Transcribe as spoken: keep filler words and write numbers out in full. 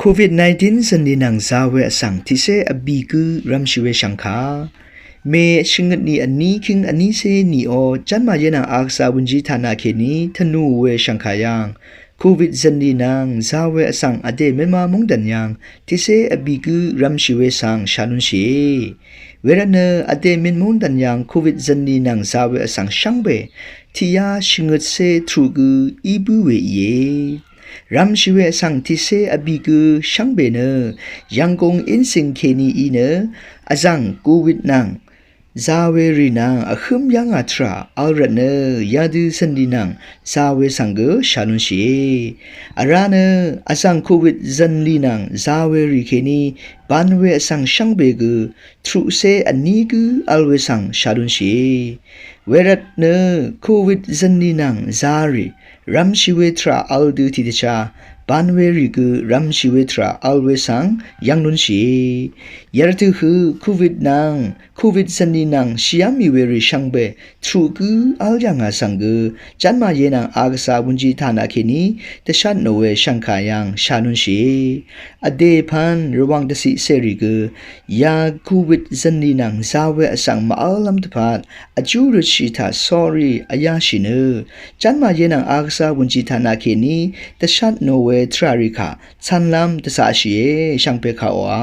Covid nineteen zø̀nlì nvng za we vsvng tiqcé vbì gǿ rv̄mshì we shv̀ngkà. Mè shvngøt nì vní kíng vnícé nìò, jánmà yénvng agvzà wùnjí taqnà kèní tvnù we shv̀ngkà yv̀ng, Covid zø̀nlì nvng za we vsvng vdè mvnma mungdàn yv̀ng tiqcé vbì gǿ rv̄mshì we svng shàlúnshìe. Wervtnø vdè mvnma mungdàn yv̀ng Covid zø̀nlì nvng za we vsvng shvngbe tiqyá shvngøtcé truq gǿ í bǿ we íe. Rv̄mshì we vsvng tiqcé vbì gǿ shvngbe nø, Yv̀nggùng ínsìng kèní í nø, vzv̀ng Covid nvng za we rì nvng vhǿm yá ngà tvrà v̄l rvtnø, yadø zø̀nlì nvng za we svng gø shàlúnshìe. Vrá nø vzv̀ng Covid zø̀nlì nvng za we rì kèní ban we vsvng shvngbe gø truqcé vní gǿ v̄l we svng shàlúnshìe. Wervtnø Covid zø̀nlì nvng za rì rv̄mshì we tvrà v̄l dø tiqdvchá ban we rì gø rv̄mshì we tvrà v̄l we svng yv̀ng lúnshìe. Yv̀rtø̀ hø Covid nvng Covid zø̀nlì nvng shìá mì we rì shvngbe truq gǿ v̄l yà ngà svng gø, jánmà yénvng agvzà wùnjí taqnà kèní dvshvtnò we shv̀ngkà yv̀ng shàlúnshìe. Vdè pvn Rvwàng dvciq cèrì gø ya Covid zø̀nlì nvng za we vsvng màv́llv́m dvpvt vjú røtshì taq sórí vyáshì nø, jánmà yénvng agvzà wùnjí taqnà kèní dvshvtnò we tvrà rì kà cv̄nlv́m dvcaqshìe shvngpe kàòá.